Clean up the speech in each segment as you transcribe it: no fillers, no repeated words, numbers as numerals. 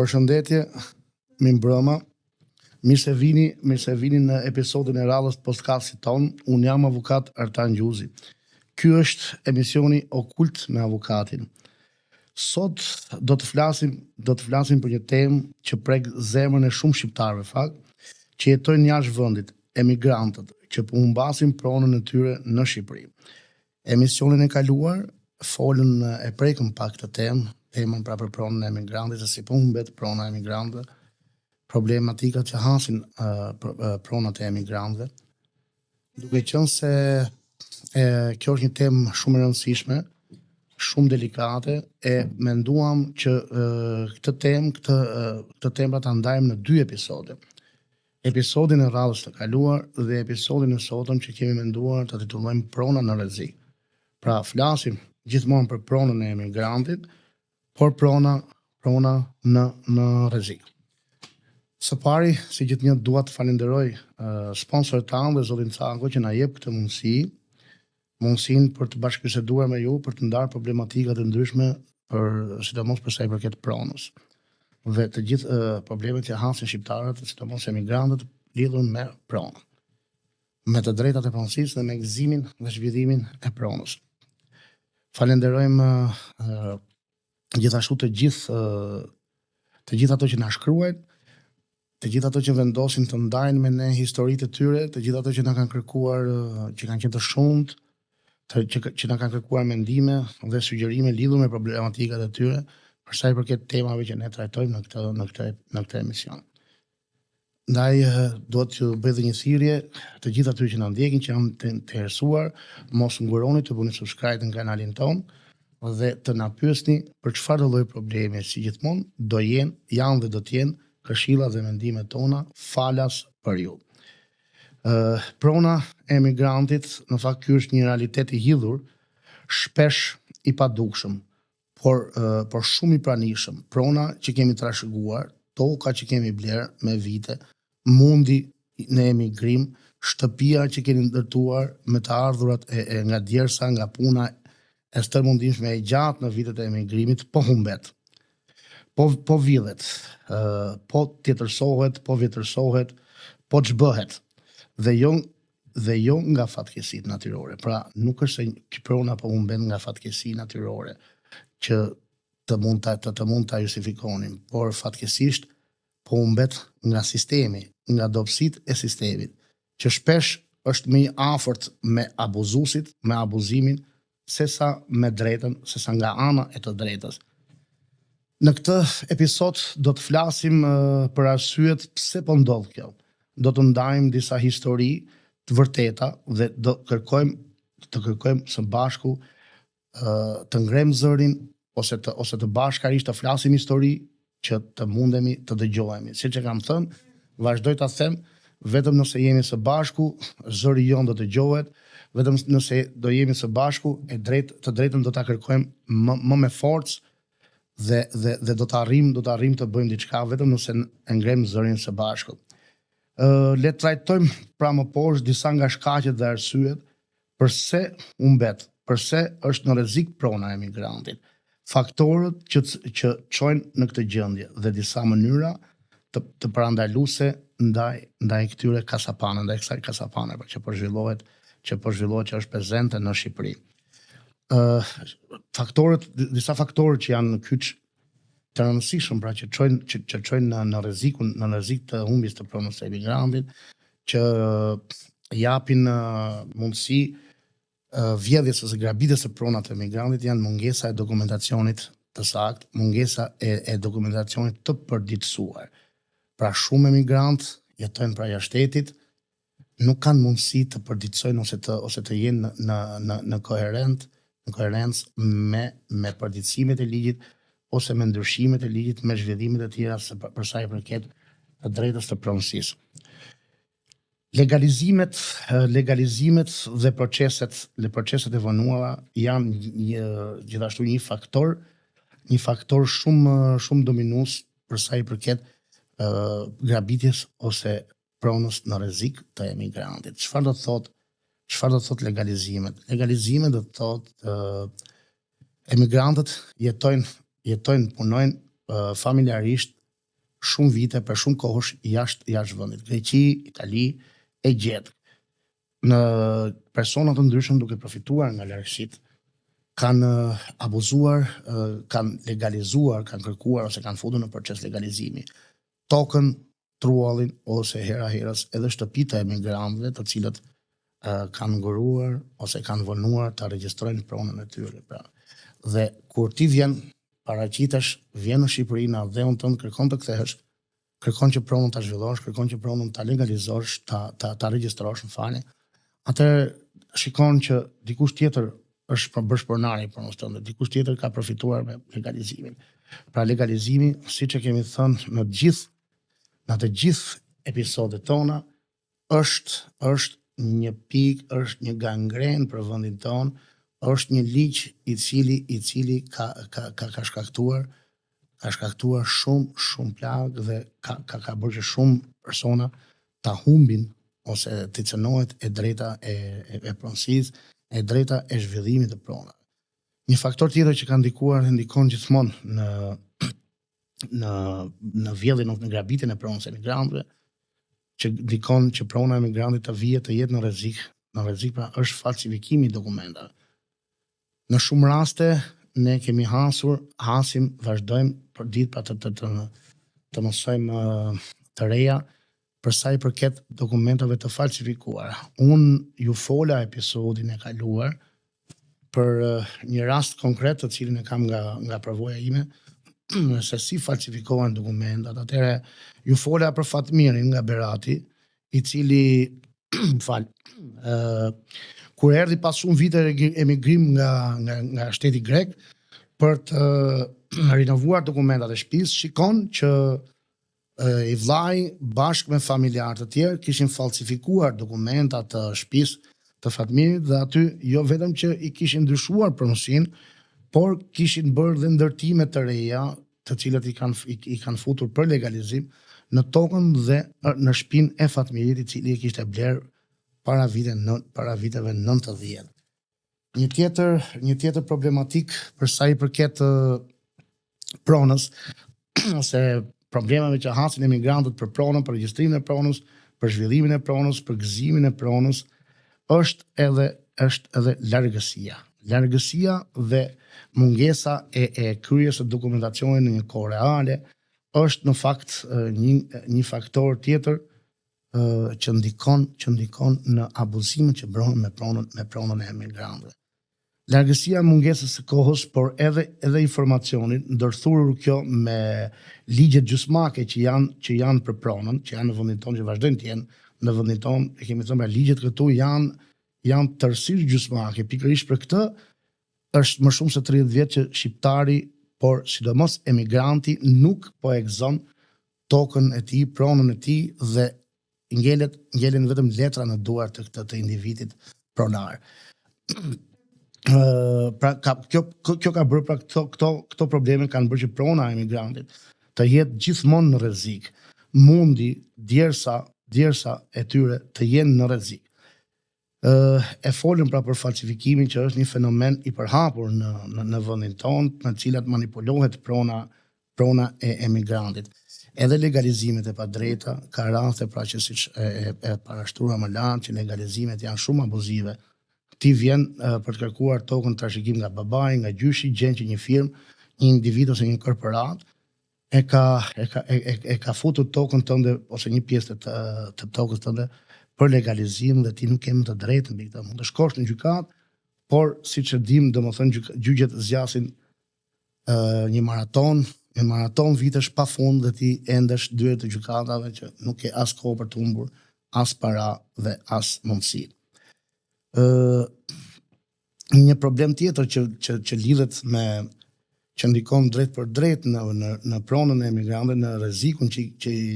Përshëndetje, mirëmbrëma. Mirë se vini, mirë se vini në episodin e radhës të podcastit tonë. Unë jam avokat Artan Gjuzi. Ky është emisioni Okult me avokatin. Sot do të flasim, do të flasim për një temë që prek zemrën e shumë shqiptarëve, fakt, që jetojnë jashtë vendit, emigrantët që po humbasin pronën e tyre në Shqipëri. Emisionin e kaluar folën e prekëm pak këtë temë, temën pra për pronën e emigrantit, se si po humbet prona e emigrantëve, problematikat që hasin uh, pronat e emigrantëve. Duke qenë se e, kjo është një temë shumë e rëndësishme, shumë delikate, e menduam që e, këtë temë, këtë këtë temë pra ta ndajmë në dy episode. Episodin e radhës të kaluar dhe episodin e sotëm që kemi menduar ta titullojmë Prona në rrezik. Pra flasim gjithmonë për pronën e emigrantit, por prona prona në në rrezik. Së pari, si gjithnjë dua të falenderoj uh, sponsorët tanë dhe zotin Cako që na jep këtë mundësi, mundësinë për të bashkëbiseduar me ju, për të ndarë problematikat e ndryshme për sidomos për sa i përket pronës dhe të gjithë uh, problemet që hasin shqiptarët, sidomos emigrantët lidhur me pronën, me të drejtat e pronësisë dhe me gëzimin dhe zhvillimin e pronës. Falenderojmë uh, gjithashtu të gjithë uh, të gjithë ato që na shkruajnë, të gjithë ato që vendosin të ndajnë me ne historitë e tyre, të gjithë ato që na kanë kërkuar, që kanë qenë të shumtë, të, që, që na kanë kërkuar mendime dhe sugjerime lidhur me problematikat e tyre, për sa i përket temave që ne trajtojmë në këtë në këtë në këtë emision. Ndaj dua t'ju bëj dhe një thirrje të gjithë atyre që na ndjekin, që janë të interesuar, mos nguroni të bëni subscribe në kanalin tonë dhe të na pyesni për çfarëdo lloj problemi, si gjithmonë do jenë, janë dhe do të jenë këshillat dhe mendimet tona falas për ju. Ë prona e emigrantit, në fakt ky është një realitet i hidhur, shpesh i padukshëm, por por shumë i pranishëm. Prona që kemi trashëguar, toka që kemi blerë me vite, mundi në emigrim, shtëpia që keni ndërtuar me të ardhurat e, e nga djersa, nga puna e stërmundimshme e gjatë në vitet e emigrimit, po humbet. Po po vidhet, po tjetërsohet, po vjetërsohet, po ç'bëhet. Dhe jo dhe jo nga fatkeqësitë natyrore. Pra, nuk është se prona po humbet nga fatkeqësi natyrore që të mund ta të, të mund ta justifikonim, por fatkeqësisht po humbet nga sistemi, nga dobësitë e sistemit, që shpesh është më i afërt me abuzuesit, me abuzimin, sesa me drejtën, sesa nga ana e të drejtës. Në këtë episod do të flasim për arsyet pse po ndodh kjo. Do të ndajmë disa histori të vërteta dhe do kërkojmë të kërkojmë së bashku të ngrem zërin ose të ose të bashkarisht të flasim histori që të mundemi të dëgjohemi. Siç e kam thënë, vazhdoj ta them, vetëm nëse jemi së bashku, zëri jonë do dëgjohet, vetëm nëse do jemi së bashku, e drejt, të drejtën do ta kërkojmë më, më me forcë dhe dhe dhe do të arrijmë, do të arrijmë të bëjmë diçka vetëm nëse e ngrem zërin së bashku. Ë le të trajtojmë pra më poshtë disa nga shkaqet dhe arsyet Përse humbet, përse është në rrezik prona e emigrantit, faktorët që që çojnë në këtë gjendje dhe disa mënyra të të parandaluese ndaj ndaj këtyre kasapane, ndaj kësaj kasapane pra që po zhvillohet, që po zhvillohet që është prezente në Shqipëri. Ë faktorët disa faktorë që janë kyç të rëndësishëm pra që çojnë që, që çojnë në në rrezikun në rrezik të humbjes të pronës së emigrantit që japin mundësi vjedhjes ose grabitjes së pronat të emigrantit janë mungesa e dokumentacionit të saktë, mungesa e, e dokumentacionit të përditësuar. Pra shumë emigrantë jetojnë pra jashtë shtetit, nuk kanë mundësi të përditësojnë ose të ose të jenë në në në në koherent, në koherencë me me përditësimet e ligjit ose me ndryshimet e ligjit, me zhvillimet e tjera se për, për sa i përket të drejtës të pronësisë. Legalizimet, legalizimet dhe proceset, dhe proceset e vonuara janë një gjithashtu një faktor, një faktor shumë shumë dominues për sa i përket uh, grabitjes ose pronës në rrezik të emigrantit. Çfarë do të thotë çfarë do të thotë legalizimet? Legalizimet do të thotë uh, emigrantët jetojnë jetojnë punojnë uh, familjarisht shumë vite, për shumë kohësh jashtë jashtë vendit, Greqi, Itali e gjetkë. Në persona të ndryshëm duke përfituar nga largësitë, kanë abuzuar, kanë legalizuar, kanë kërkuar ose kanë futur në proces legalizimi tokën, truallin ose hera herës edhe shtëpitë e emigrantëve, të cilët kanë nguruar ose kanë vonuar ta regjistrojnë pronën e tyre. Pra. Dhe kur ti vjen paraqitesh, vjen në Shqipëri në atdheun tënd, kërkon të kthehesh, kërkon që pronën ta zhvillosh, kërkon që pronën ta legalizosh, ta ta ta regjistrosh, më falni. Atëherë shikon që dikush tjetër është bërë pronari i pronës tënde, dikush tjetër ka përfituar me legalizimin. Pra legalizimi, siç e kemi thënë në gjithë në të gjithë episodet tona, është është një pikë, është një gangren për vendin tonë, është një ligj i cili i cili ka ka ka, ka shkaktuar ka shkaktuar shumë shumë plagë dhe ka ka ka bërë që shumë persona ta humbin ose t'i cenohet e drejta e e, e pronësisë, e drejta e zhvillimit të pronave. Një faktor tjetër që ka ndikuar dhe ndikon gjithmonë në në në vjedhjen ose në grabitjen e pronës së emigrantëve, që ndikon që prona e emigrantit të vijë të jetë në rrezik, në rrezik pra është falsifikimi i dokumentave. Në shumë raste ne kemi hasur, hasim, vazhdojmë për ditë pra të të të, të mësojmë të reja për sa i përket dokumentave të falsifikuara. Unë ju fola episodin e kaluar për një rast konkret të cilin e kam nga nga përvoja ime, se si falsifikohen dokumentat. Atëherë ju fola për Fatmirin nga Berati, i cili më fal, ë kur erdhi pas shumë vite emigrim nga nga nga shteti grek për të rinovuar dokumentat e shtëpisë, shikon që i vllai bashkë me familjarë të tjerë kishin falsifikuar dokumenta të shtëpisë të Fatmirit dhe aty jo vetëm që i kishin ndryshuar pronësinë, por kishin bërë dhe ndërtime të reja, të cilat i kanë i, i kanë futur për legalizim në tokën dhe në shtëpinë e Fatmirit, i cili e kishte bler para vite në para viteve 90. Një tjetër, një tjetër problematik për sa i përket pronës ose problemeve që hasin emigrantët për pronën, për regjistrimin e pronës, për zhvillimin e pronës, për gëzimin e pronës, është edhe është edhe largësia. Largësia dhe mungesa e e kryerjes së dokumentacionit në një kohë reale është në fakt një një faktor tjetër që ndikon që ndikon në abuzimet që bëhen me pronën me pronën e emigrantëve. Largësia e mungesës së kohës, por edhe edhe informacionit, ndërthurur kjo me ligjet gjysmake që janë që janë për pronën, që janë në vendin tonë, që vazhdojnë të jenë në vendin tonë, e kemi thënë pra ligjet këtu janë janë tërësisht gjysmake, pikërisht për këtë është më shumë se 30 vjet që shqiptari, por sidomos emigranti nuk po e gëzon tokën e tij, pronën e tij dhe ngelet ngelen vetëm letra në duar të këtë të individit pronar. Ë pra ka kjo kjo ka bërë pra këto këto këto probleme kanë bërë që prona e emigrantit të jetë gjithmonë në rrezik. Mundi, djersa, djersa e tyre të jenë në rrezik. Ë e folëm pra për falsifikimin që është një fenomen i përhapur në në, në vendin tonë, në të cilat manipulohet prona prona e emigrantit. Edhe legalizimet e padrejta, ka raste pra që siç e, e, e parashtruam më lart që legalizimet janë shumë abuzive. Ti vjen e, për të kërkuar tokën trashëgim nga babai, nga gjyshi, gjen që një firmë, një individ ose një korporat e ka e ka e, e, e ka futur tokën tënde ose një pjesë të të tokës tënde për legalizim dhe ti nuk ke më të drejtë mbi këtë. Mund të shkosh në gjykatë, por siç e dim, domethënë gjyqet zgjasin një maraton, një maraton vitesh pa fund dhe ti endesh dyert të gjykatave që nuk ke as kohë për të humbur, as para dhe as mundësi. Ë një problem tjetër që që që lidhet me që ndikon drejt për drejt në në në pronën e emigrantëve, në rrezikun që që i,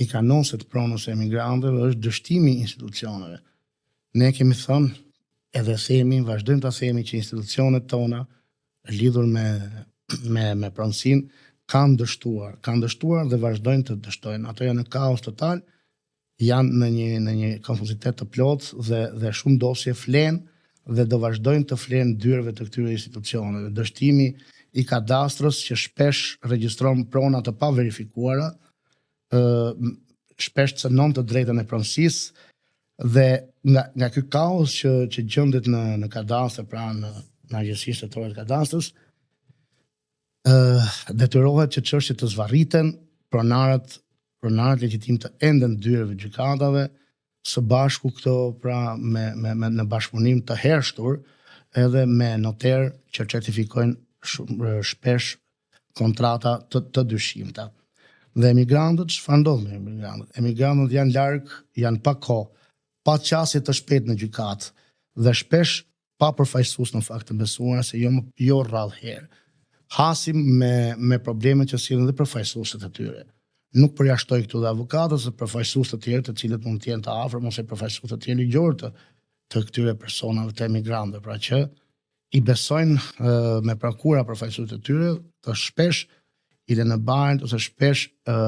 i kanoset pronës së emigrantëve është dështimi i institucioneve. Ne kemi thënë edhe themi, vazhdojmë ta themi që institucionet tona lidhur me me me pronësinë kanë dështuar, kanë dështuar dhe vazhdojnë të dështojnë. Ato janë në kaos total, janë në një në një konfuzitet të plotë dhe dhe shumë dosje flen dhe do vazhdojnë të flenë dyerve të këtyre institucioneve. Dështimi i kadastrës që shpesh regjistron prona të paverifikuara, ë shpesh cënon të drejtën e pronësisë dhe nga nga ky kaos që që gjendet në në kadastër, pra në në Agjencinë Shtetërore të Kadastrës, ë detyrohet që çështjet të zvarriten, pronarët pronarët legjitim të enden dyerve të gjykatave, së bashku këto pra me me, me në bashkëpunim të heshtur edhe me noter që certifikojnë shumë shpesh kontrata të, të dyshimta. Dhe emigrantët, çfarë ndodh me emigrantët? Emigrantët janë larg, janë pa kohë, pa qasje të shpejtë në gjykatë dhe shpesh pa përfaqësues në fakt të besuar se jo jo rrallë herë hasim me me probleme që sjellin dhe përfaqësuesit e tyre. Nuk përjashtoj këtu dhe avokatët ose përfaqësues të tjerë të cilët mund të jenë të afërm ose përfaqësues të tjerë ligjor të të këtyre personave të emigrantëve, pra që i besojnë me prokura përfaqësuesit e tyre, të shpesh i lënë në baltë ose shpesh ë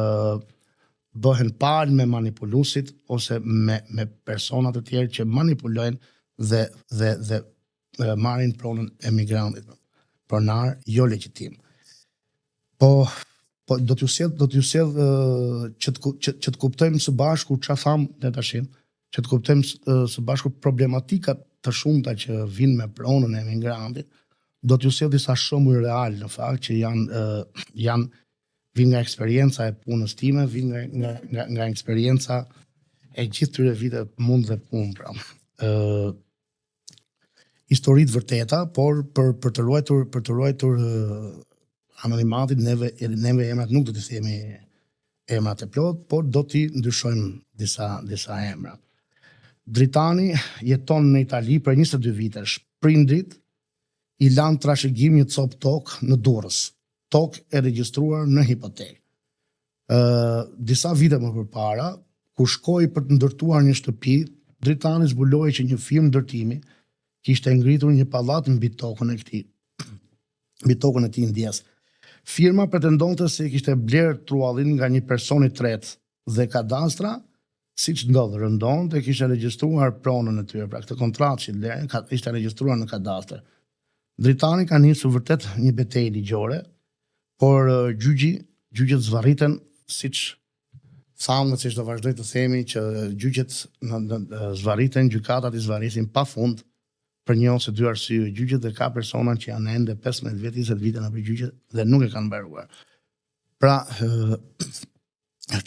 bëhen palë me manipuluesit ose me me persona të tjerë që manipulojnë dhe dhe dhe marrin pronën e emigrantit, pronar jo legjitim. Po po do t'ju sjell do t'ju sjell që të që, që të kuptojmë së bashku çfarë thamë ne tash, që të kuptojmë së bashku problematikat të shumta që vijnë me pronën e emigrantit, do t'ju sjell disa shembuj real në fakt që janë janë vijnë nga eksperienca e punës time, vijnë nga nga nga, nga eksperienca e gjithë këtyre viteve mund dhe punë pra. Ë histori të vërteta, por për për të ruajtur për të ruajtur anonimatin neve neve emrat nuk do t'i themi emrat e plot, por do t'i ndryshojmë disa disa emra. Dritani jeton në Itali për 22 vitesh. Prindrit i lanë trashëgim një copë tokë në Durrës, tokë e regjistruar në hipotekë. Ë disa vite më përpara, kur shkoi për të ndërtuar një shtëpi, Dritani zbuloi që një firmë ndërtimi kishte ngritur një pallat mbi tokën e këtij mbi tokën e tij ndjesë. Firma pretendonte se kishte blerë truallin nga një person i tretë dhe kadastra, siç ndodh rëndom, e kishte regjistruar pronën e tyre, pra këtë kontratë që blerën ka ishte regjistruar në kadastër. Dritani ka nisur vërtet një betejë ligjore, por gjyqi, gjyqet zvarriten siç thamë dhe siç do vazhdoj të themi që gjyqet në, në, zvarriten, gjykatat i zvarrisin pa fund për një ose dy arsye gjyqet dhe ka persona që janë ende 15 vjet, 20 vite nëpër gjyqe dhe nuk e kanë mbaruar. Pra,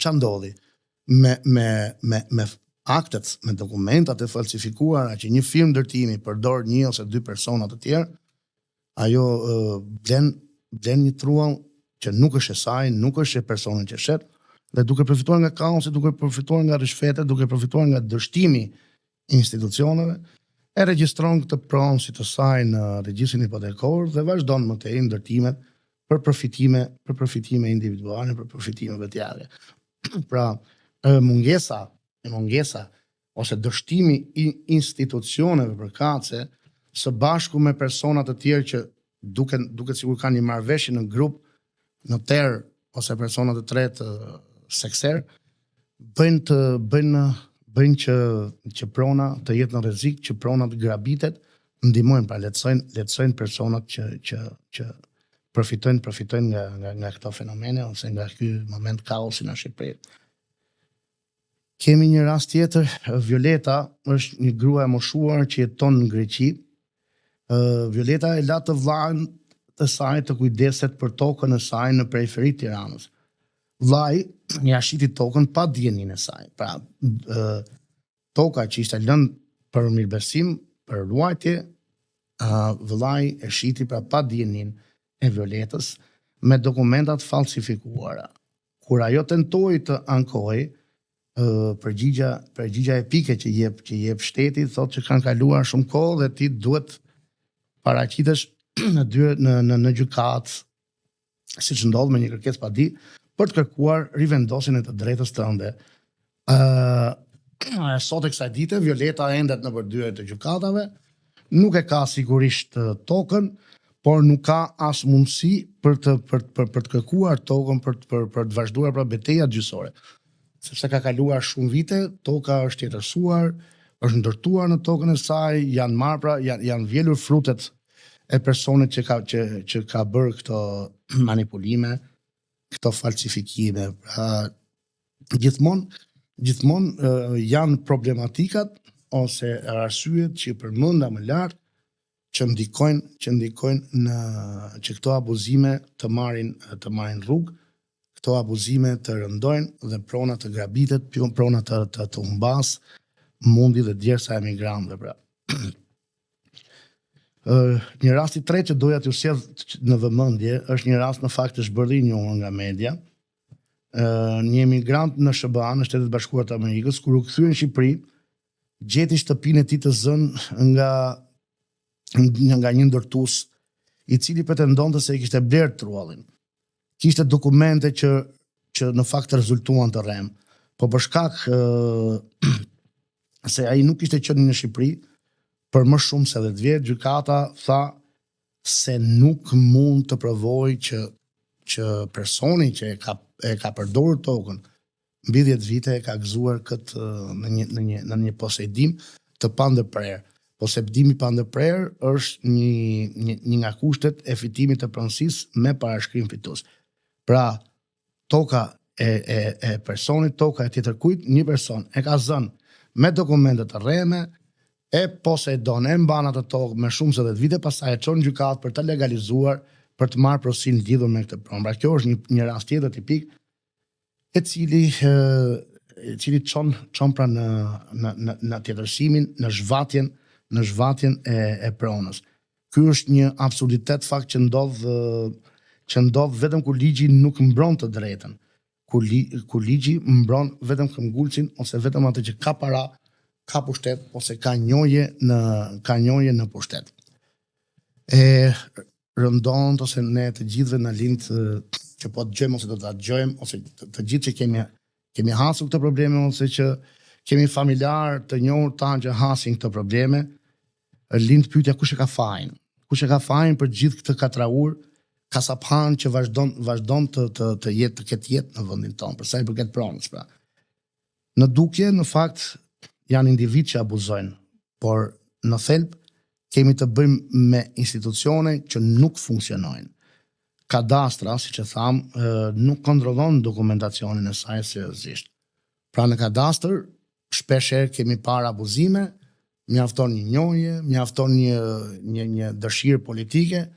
ça ndodhi? Me, me, me, me aktet, me dokumentat e falsifikuara që një firmë ndërtimi përdor një ose dy persona të tjerë, ajo blen blen një truall që nuk është e saj, nuk është e personit që shet, dhe duke përfituar nga kaosi, duke përfituar nga ryshfetet, duke përfituar nga dështimi i institucioneve, e regjistron këtë pronë si të saj në regjistrin hipotekor dhe vazhdon më tej ndërtimet për përfitime, për përfitime individuale, për përfitime vetjake. Pra, mungesa, mungesa ose dështimi i institucioneve përkatëse së bashku me persona të tjerë që duken duket sikur kanë një marrëveshje në grup, noter ose persona të tretë sekser, bëjnë të bëjnë bëjnë që që prona të jetë në rrezik, që prona të grabitet, ndihmojnë pra lehtësojnë lehtësojnë personat që që që përfitojnë përfitojnë nga nga nga këto fenomene ose nga ky moment kaosi në Shqipëri. Kemi një rast tjetër, Violeta është një grua e moshuar që jeton në Greqi. Violeta e la të vllain të saj të kujdeset për tokën e saj në periferi të Tiranës. Vllai ia shiti tokën pa dijeninë e saj. Pra, toka që ishte lënë për mirëbesim, për ruajtje, vëllai e shiti pra pa dijeninë e Violetës me dokumenta të falsifikuara. Kur ajo tentoi të ankohej, përgjigja përgjigja epike që jep që jep shteti thotë që kanë kaluar shumë kohë dhe ti duhet paraqitesh në dyer në në në gjykatë siç ndodh me një kërkesë padi për të kërkuar rivendosjen e të drejtës tënde. Ë uh, sot e kësaj dite Violeta endet nëpër dyert e gjykatave, nuk e ka sigurisht tokën, por nuk ka as mundësi për të për për për të kërkuar tokën për për për të vazhduar pra betejat gjyqësore. Sepse ka kaluar shumë vite, toka është tjetërsuar, është ndërtuar në tokën e saj, janë marrë pra janë janë vjelur frutet e personit që ka që që ka bërë këto manipulime, këto falsifikime. Pra. Gjithmonë gjithmonë janë problematikat ose arsyet që përmenda më lart që ndikojnë që ndikojnë në që këto abuzime të marrin të marrin rrugë, këto abuzime të rëndojnë dhe prona të grabitet, prona të të, të humbasë mundi dhe djersa e emigrantëve pra. Një rast i tretë që doja t'ju sjell në vëmendje është një rast në fakt është bërë i njohur nga media. Një emigrant në SHBA, në Shtetet e Bashkuara të Amerikës, kur u kthye në Shqipëri, gjeti shtëpinë e tij të zënë nga nga një ndërtues i cili pretendonte se e kishte blerë truallin. Kishte dokumente që që në fakt rezultuan të rremë, po për shkak se ai nuk kishte qenë në Shqipëri për më shumë se 10 vjet, gjykata tha se nuk mund të provojë që që personi që e ka e ka përdorur tokën mbi 10 vite e ka gëzuar këtë në një në një në një posedim të pandërprerë. Posedimi i pandërprerë është një një një nga kushtet e fitimit të pronësisë me parashkrim fitues. Pra, toka e e e personit, toka e tjetërkujt, një person e ka zënë me dokumente të rreme, e posedon, e mban atë tokë me shumë se 10 vite, pastaj e çon në gjykatë për të legalizuar, për të marrë pronësinë lidhur me këtë pronë. Pra kjo është një një rast tjetër tipik e cili e cili çon çon pra në në në në tjetërsimin, në zhvatjen, në zhvatjen e e pronës. Ky është një absurditet fakt që ndodh që ndodh vetëm kur ligji nuk mbron të drejtën, kur li, kur ligji mbron vetëm këmbgulcin ose vetëm atë që ka para, ka pushtet ose ka njohje në ka njohje në pushtet. E rëndon ose ne të gjithëve na lind që po dëgjojmë ose do ta dëgjojmë ose të, të gjithë që kemi kemi hasur këto probleme ose që kemi familjar të njohur tanë që hasin këto probleme, lind pyetja kush e ka fajin? Kush e ka fajin për gjithë këtë katraur, kasaphan që vazhdon vazhdon të të të jetë të ketë jetë në vendin tonë, për sa i përket pronës pra. Në dukje, në fakt, janë individë që abuzojnë, por në thelb kemi të bëjmë me institucione që nuk funksionojnë. Kadastra, siç e thamë, nuk kontrollon dokumentacionin e saj seriozisht. Pra në kadastër shpesh herë kemi parë abuzime, mjafton një njohje, mjafton një një një dëshirë politike,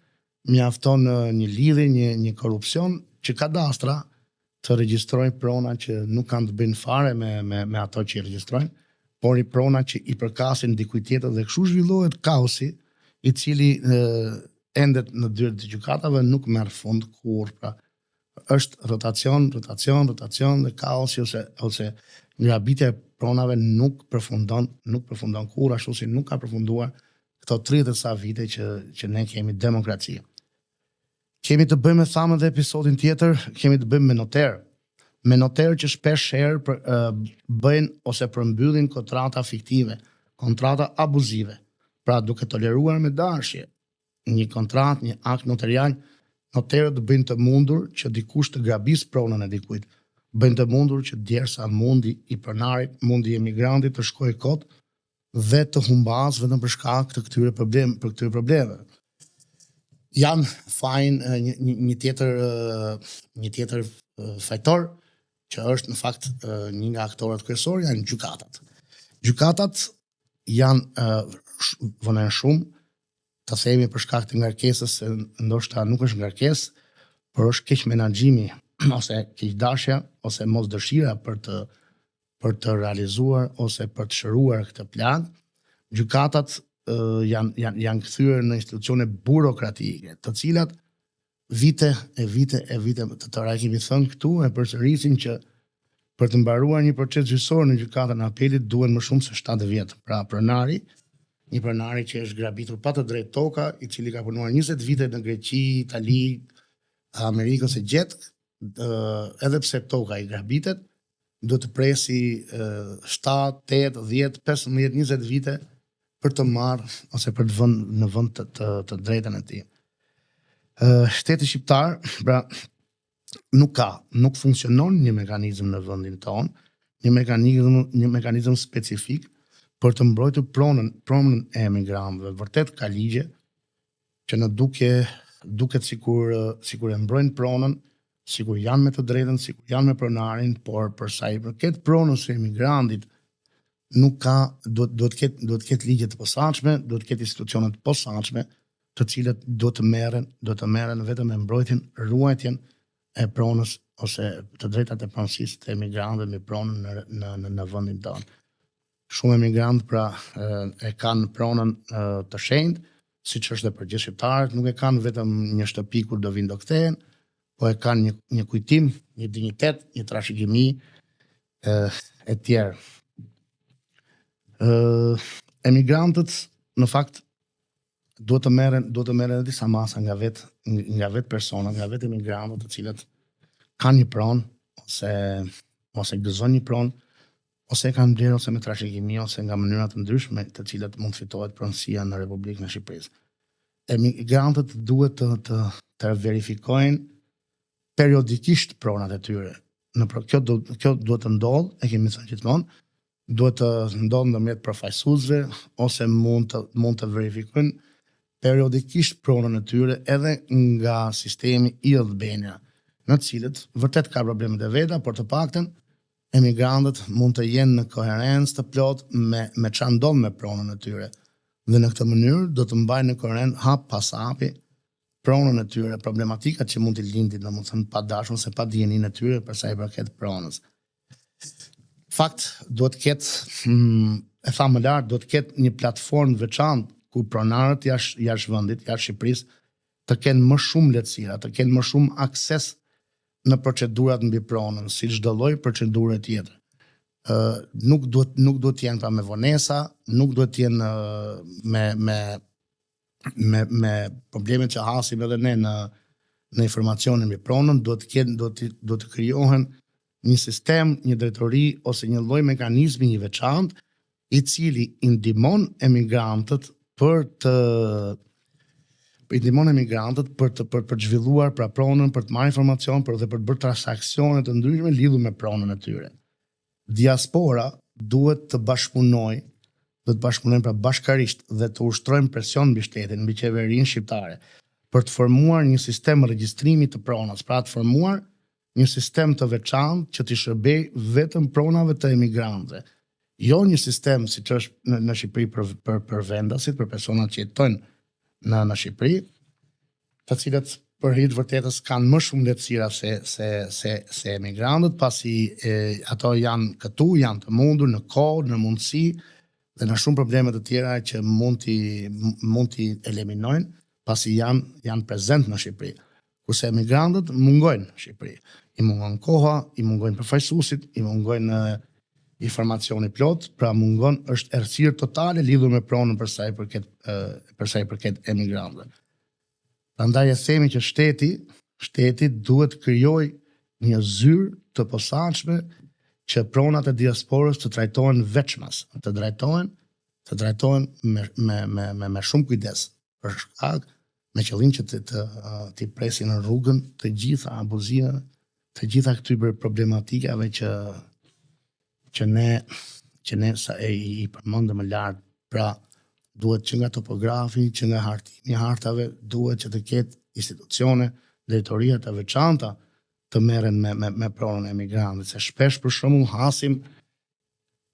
mjafton një lidhje, një një korrupsion që kadastra të regjistrojë prona që nuk kanë të bëjnë fare me me me ato që i regjistrojnë, por i prona që i përkasin dikujt tjetër dhe kështu zhvillohet kaosi i cili e, endet në dyert e gjykatave nuk merr fund kurrë. Pra, është rotacion, rotacion, rotacion dhe kaosi ose ose grabitja e pronave nuk përfundon, nuk përfundon kurrë ashtu si nuk ka përfunduar këto 30 e sa vite që që ne kemi demokraci. Kemi të bëjmë thamë edhe episodin tjetër, kemi të bëjmë me noter. Me noter që shpesh herë për, uh, bëjnë ose përmbyllin kontrata fiktive, kontrata abuzive. Pra duke toleruar me dashje një kontratë, një akt noterial, noterët bëjnë të mundur që dikush të grabisë pronën e dikujt. Bëjnë të mundur që djersa mundi i pronarit, mundi i emigrantit të shkojë kot dhe të humbasë vetëm për shkak të këtyre problem, për këtyre problemeve. Janë fajin një, një, një tjetër një tjetër fajtor që është në fakt një nga aktorët kryesorë janë gjykatat. Gjykatat janë vonojnë shumë, të themi për shkak të ngarkesës se ndoshta nuk është ngarkesë, por është keqmenaxhimi ose keqdashja ose mosdëshira për të për të realizuar ose për të shëruar këtë plagë. Gjykatat janë janë janë kthyer në institucione burokratike, të cilat vite e vite e vite të tëra e kemi thënë këtu e përsërisim që për të mbaruar një proces gjyqësor në gjykatën e apelit duhen më shumë se 7 vjet. Pra pronari, një pronari që është grabitur pa të drejtë toka, i cili ka punuar 20 vite në Greqi, Itali, Amerikë ose gjetkë, edhe pse toka i grabitet, duhet të presi 7, 8, 10, 15, 20 vite për të marrë ose për të vënë në vend të, të, të drejtën e tij. Shteti shqiptar, pra nuk ka, nuk funksionon një mekanizëm në vendin tonë, një mekanizëm, një mekanizëm specifik për të mbrojtur pronën, pronën e emigrantëve. Vërtet ka ligje që në dukje duket sikur sikur e mbrojnë pronën. sikur janë me të drejtën, sikur janë me pronarin, por për sa i përket pronës së emigrantit, nuk ka duhet duhet të ketë duhet të ketë ligje të posaçme, duhet të ketë institucione të posaçme, të cilët duhet të merren, duhet të merren vetëm me mbrojtjen, ruajtjen e pronës ose të drejtat e pronësisë të emigrantëve mbi pronën në në në, në vendin tonë. Shumë emigrantë pra e kanë pronën të shenjtë, siç është dhe për gjithë shqiptarët, nuk e kanë vetëm një shtëpi kur do vinë do kthehen, po e kanë një një kujtim, një dinjitet, një trashëgimi e, e tjerë. Ë emigrantët në fakt duhet të merren duhet të merren edhe disa masa nga vet nga vet personat, nga vet emigrantët të cilët kanë një pronë ose ose gëzojnë një pronë ose e kanë blerë ose me trashëgimi ose nga mënyra të ndryshme të cilat mund të fitohet pronësia në Republikën e Shqipërisë. Emigrantët duhet të të të verifikojnë periodikisht pronat e tyre. Në pro, kjo do kjo duhet të ndodhë, e kemi thënë gjithmonë, duhet të ndodhë ndërmjet përfaqësuesve ose mund të mund të verifikojnë periodikisht pronën e tyre edhe nga sistemi e-Albania, në të cilët vërtet ka problemet e veta, por të paktën emigrantët mund të jenë në koherencë të plotë me me ça ndodh me pronën e tyre dhe në këtë mënyrë do të mbajnë në koherencë hap pas hapi pronën e tyre, problematikat që mund t'i lindin, domethënë pa dashur ose pa dijeninë e tyre për sa i përket pronës. Fakt, duhet të ketë, hmm, e thamë më lart, duhet të ketë një platformë të veçantë ku pronarët jashtë jashtë vendit, jashtë Shqipërisë, të kenë më shumë lehtësira, të kenë më shumë akses në procedurat mbi pronën, si çdo lloj procedure tjetër. Ë nuk duhet nuk duhet të jenë pra me vonesa, nuk duhet të jenë me me me me problemet që hasim edhe ne në në informacionin mbi pronën, duhet të kenë duhet të duhet të krijohen një sistem, një drejtori ose një lloj mekanizmi i veçantë i cili i ndihmon emigrantët për të i ndihmon emigrantët për të për, për të zhvilluar pra pronën, për të marrë informacion, për dhe për të bërë transaksione të ndryshme lidhur me pronën e tyre. Diaspora duhet të bashkëpunojë, duhet të bashkëpunojnë pra bashkarisht dhe të ushtrojnë presion mbi shtetin, mbi qeverinë shqiptare për të formuar një sistem regjistrimi të pronës, pra të formuar një sistem të veçantë që t'i shërbejë vetëm pronave të emigrantëve. Jo një sistem siç është në, në Shqipëri për për për vendasit, për personat që jetojnë në në Shqipëri, të cilët për hir të vërtetës kanë më shumë lehtësira se se se se emigrantët, pasi e, ato janë këtu, janë të mundur në kohë, në mundësi dhe në shumë probleme të tjera që mund t'i mund t'i eliminojnë, pasi janë janë prezent në Shqipëri. Kurse emigrantët mungojnë në Shqipëri. I mungon koha, i mungojnë përfaqësuesit, i mungojnë informacioni plot, pra mungon është errësirë totale lidhur me pronën për sa i përket për sa i përket emigrantëve. Prandaj e themi që shteti, shteti duhet të krijojë një zyrë të posaçme që pronat e diasporës të trajtohen veçmas, të trajtohen të trajtohen me me me me, me shumë kujdes, për shkak me qëllim që të të t'i presin në rrugën të gjitha abuzimeve, të gjitha këtyre problematikave që që ne që ne sa e i, i përmendëm më lart, pra duhet që nga topografi, që nga hartimi i hartave, duhet që të ketë institucione, drejtoria të veçanta të merren me me me pronën e emigrantëve, se shpesh për shembull hasim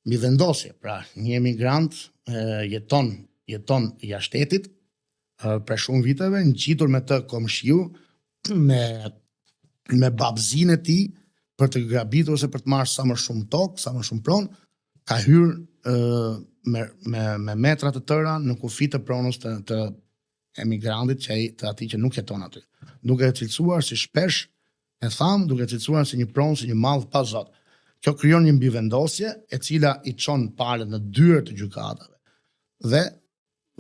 mbivendosje, pra një emigrant e, jeton jeton jashtë shtetit prej shumë viteve, ngjitur me të komshiu me me babëzinë e tij për të grabitur ose për të marrë sa më shumë tokë, sa më shumë pronë, ka hyrë me me me metra të tëra në kufi të pronës të, të emigrantit që ai të atij që nuk jeton aty. Duke e cilësuar si shpesh e thamë, duke e cilësuar si një pronë, si një mall pa zot. Kjo krijon një mbivendosje e cila i çon palët në dyer të gjykatave. Dhe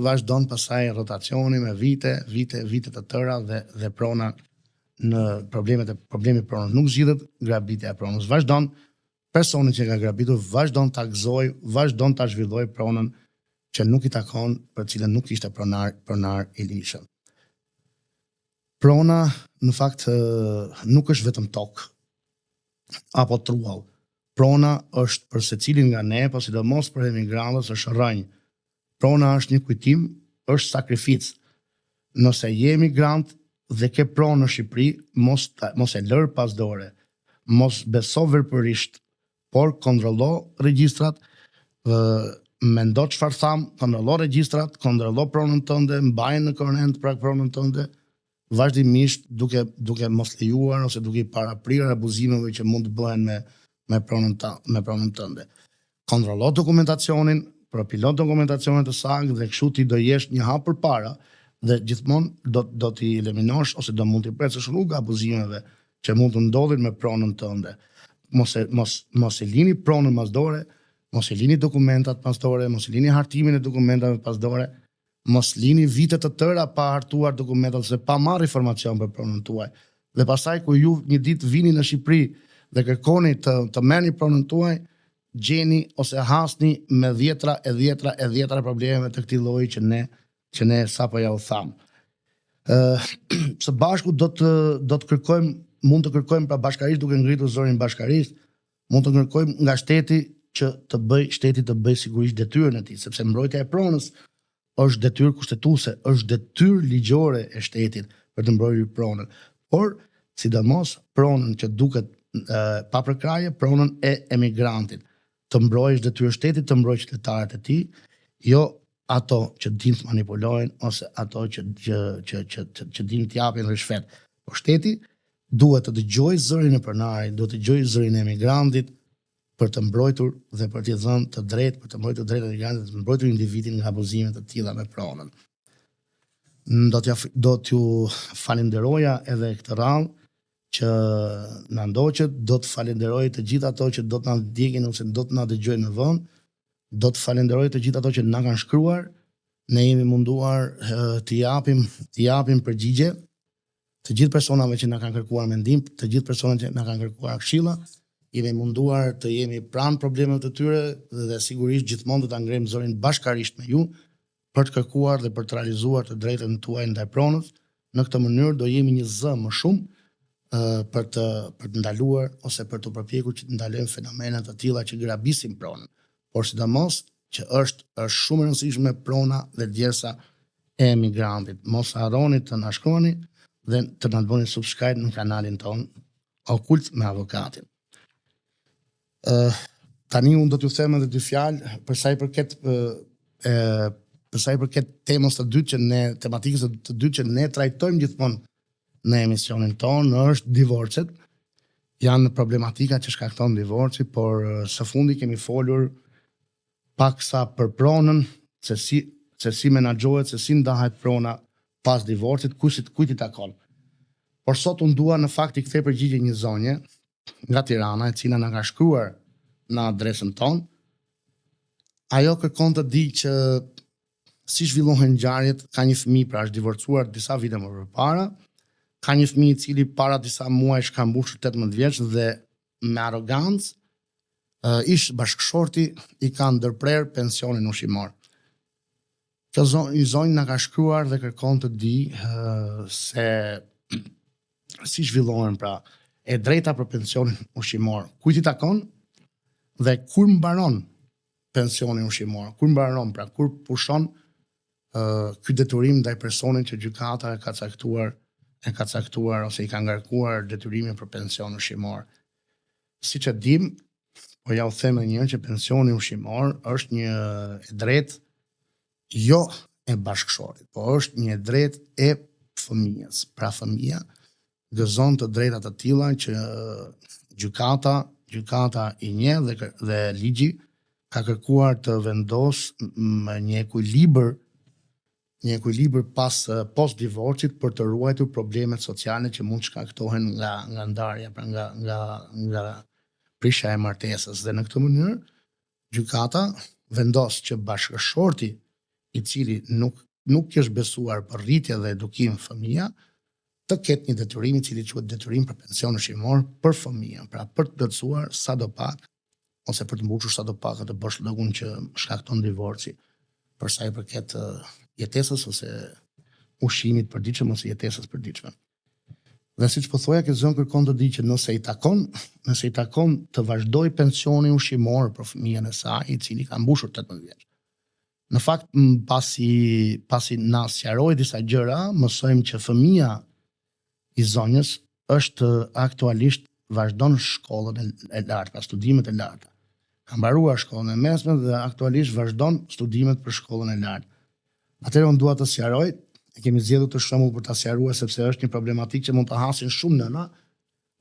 vazhdon pastaj rotacioni me vite, vite, vite të tëra dhe dhe prona në problemet e problemi i pronës nuk zgjidhet, grabitja e pronës vazhdon, personi që ka grabitur vazhdon ta gëzojë, vazhdon ta zhvillojë pronën që nuk i takon, për të cilën nuk ishte pronar pronar i ligjshëm. Prona në fakt nuk është vetëm tokë apo truall. Prona është për secilin nga ne, po sidomos për emigrantët është rrënjë. Prona është një kujtim, është sakrificë. Nëse je emigrant dhe ke pronë në Shqipëri, mos ta, mos e lër pas dore. Mos beso verbërisht, por kontrollo regjistrat, ë mendo çfarë tham, kontrollo regjistrat, kontrollo pronën tënde, mbaje në korrent pra pronën tënde, vazhdimisht duke duke mos lejuar ose duke i paraprirë abuzimeve që mund të bëhen me me pronën ta, me pronën tënde. Kontrollo dokumentacionin, përpilo dokumentacionin të saktë dhe kështu ti do jesh një hap përpara dhe gjithmonë do do t'i eliminosh ose do mund t'i presësh rrugë abuzimeve që mund të ndodhin me pronën tënde. Mos e mos mos e lini pronën mas dore, mos e lini dokumentat pas dore, mos e lini hartimin e dokumentave pas dore, Mos lini vite të tëra pa hartuar dokumentat ose pa marrë informacion për pronën tuaj. Dhe pastaj kur ju një ditë vini në Shqipëri dhe kërkoni të të merrni pronën tuaj, gjeni ose hasni me dhjetra e dhjetra e dhjetra probleme të këtij lloji që ne që ne sapo ja u thamë. Ë së bashku do të do të kërkojmë mund të kërkojmë pra bashkarisht duke ngritur zërin bashkarisht, mund të kërkojmë nga shteti që të bëjë shteti të bëjë sigurisht detyrën e tij, sepse mbrojtja e pronës është detyrë kushtetuese, është detyrë ligjore e shtetit për të mbrojtur pronën. Por sidomos pronën që duket e, pa përkrahje, pronën e emigrantit. Të mbrojë është detyrë e shtetit të mbrojë qytetarët e tij, jo ato që dinë të manipulojnë ose ato që që që që që, që dinë të japin ryshfet. Por shteti duhet të dëgjojë zërin e pronarit, duhet të dëgjojë zërin e emigrantit për të mbrojtur dhe për t'i dhënë të drejtë, për të mbrojtur të drejtën e emigrantit, të mbrojtur individin nga abuzime të tilla me pronën. Do t'ja do t'ju falenderoja edhe këtë radhë që na ndoqët, do të falenderoj të gjithë ato që do të na ndjekin ose do të na dëgjojnë më vonë. Do të falenderoj të gjithë ato që na kanë shkruar. Ne jemi munduar të japim të japim përgjigje të gjithë personave që na kanë kërkuar mendim, të gjithë personave që na kanë kërkuar këshilla, jemi munduar të jemi pranë problemeve të tyre dhe sigurisht gjithmonë do ta ngrejmë zërin bashkarisht me ju për të kërkuar dhe për të realizuar të drejtën tuaj ndaj pronës. Në këtë mënyrë do jemi një zë më shumë për të për të ndaluar ose për t'u përpjekur që të ndalojmë fenomene të tilla që grabisin pronën. Por sidomos që është është shumë e rëndësishme prona dhe djersa e emigrantit. Mos harroni të na shkruani dhe të na bëni subscribe në kanalin tonë Okult me avokatin. Ë uh, tani unë do t'ju them edhe dy fjalë për sa i përket ë uh, për sa i përket temës të dytë që ne tematikës të dytë që ne trajtojmë gjithmonë në emisionin tonë është divorcet. Janë problematika që shkakton divorci, por së fundi kemi folur paksa për pronën, se si se si menaxhohet, se si ndahet prona pas divorcit, kujt kujt i takon. Por sot unë dua në fakt t'i kthej përgjigje një zonje nga Tirana, e cila na ka shkruar në adresën tonë. Ajo kërkon të di që si zhvillohen ngjarjet, ka një fëmijë, pra është divorcuar disa vite më përpara, ka një fëmijë i cili para disa muajsh ka mbushur 18 vjeç dhe me arrogancë ish bashkëshorti i ka ndërprerë pensionin ushqimor. Kjo zonjë, zonjë na ka shkruar dhe kërkon të di se si zhvillohen pra e drejta për pensionin ushqimor, kujt i takon dhe kur mbaron pensioni ushqimor, kur mbaron pra, kur pushon uh, ky detyrim ndaj personit që gjykata e ka caktuar e ka caktuar ose i ka ngarkuar detyrimin për pension ushqimor. Siç e dim, po ja u them edhe një herë që pensioni ushqimor është një e drejtë jo e bashkëshortit, po është një e drejtë e fëmijës. Pra fëmija gëzon të drejta të tilla që gjykata, gjykata i njeh dhe dhe ligji ka kërkuar të vendos me një ekuilibër një ekuilibër pas post divorcit për të ruajtur problemet sociale që mund të shkaktohen nga nga ndarja, pra nga nga nga prishja e martesës dhe në këtë mënyrë gjykata vendos që bashkëshorti i cili nuk nuk i është besuar për rritje dhe edukim fëmija, të ketë një detyrim i cili quhet detyrim për pension ushqimor për fëmijën, pra për të plotësuar sado pak ose për të mbushur sado pak atë boshllëkun që shkakton divorci për sa i përket jetesës ose ushqimit përditshëm ose jetesës përditshme. Dhe siç po thoja, kjo zonjë kërkon të di që nëse i takon, nëse i takon të vazhdojë pensioni ushqimor për fëmijën e saj, i cili ka mbushur 18 vjeç. Në fakt, pasi pasi na sqaroi disa gjëra, mësojmë që fëmija i zonjës është aktualisht vazhdon shkollën e, e lartë, pra studimet e larta. Ka mbaruar shkollën e mesme dhe aktualisht vazhdon studimet për shkollën e lartë. Atëherë unë dua të sqaroj, e kemi zgjedhur këtë shembull për ta sqaruar sepse është një problematikë që mund ta hasin shumë nëna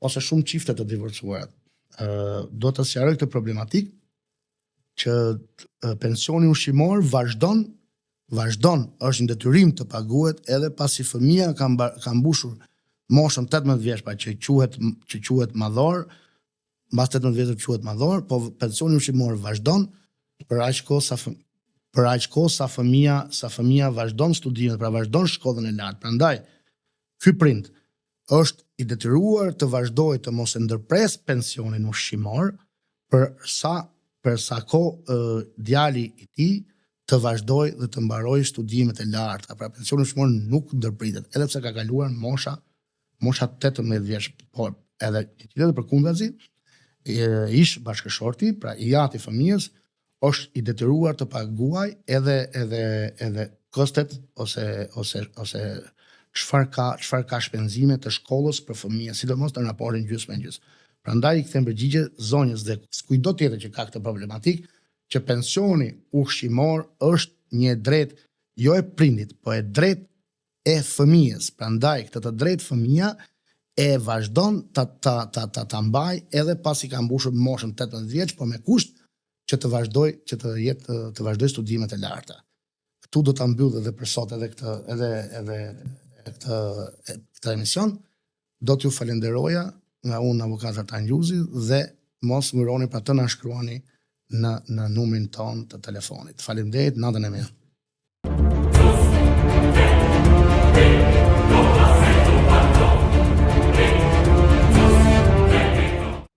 ose shumë çifte të divorcuara. Ë do të sqaroj këtë problematikë që pensioni ushqimor vazhdon vazhdon, është një detyrim të paguhet edhe pasi fëmija ka mba, ka mbushur moshën 18 vjeç, pra që quhet që quhet madhor, mbas 18 vjetëve quhet madhor, po pensioni ushqimor vazhdon për aq kohë sa fë, për aq kohë sa fëmija sa fëmija vazhdon studimet, pra vazhdon shkollën e lartë. Prandaj ky prind është i detyruar të vazhdojë të mos e ndërpresë pensionin ushqimor për sa për sa kohë djali i tij të vazhdojë dhe të mbarojë studimet e larta. Pra pensioni ushqimor nuk ndërpritet, edhe pse ka kaluar mosha mosha 18 vjeç, por edhe një tjetër përkundrazi, ish bashkëshorti, pra i ati fëmijës, është i detyruar të paguaj edhe edhe edhe kostet ose ose ose çfarë ka çfarë ka shpenzime të shkollës për fëmijën, sidomos në raportin gjysmë me gjysmë. Prandaj i kthem përgjigje zonjës dhe kujtdo tjetër që ka këtë problematik, që pensioni ushqimor është një e drejtë jo e prindit, po e drejtë e fëmijës. Prandaj këtë të drejtë fëmija e vazhdon ta ta ta ta ta mbaj edhe pasi ka mbushur moshën 18 vjeç, por me kusht që të vazhdoj që të jetë të vazhdoj studimet e larta. Këtu do ta mbyll edhe për sot edhe këtë edhe edhe këtë këtë emision. Do t'ju falenderoja nga unë avokat Artan Gjuzi dhe mos nguroni pra të na shkruani në në numrin ton të telefonit. Faleminderit, natën e mirë.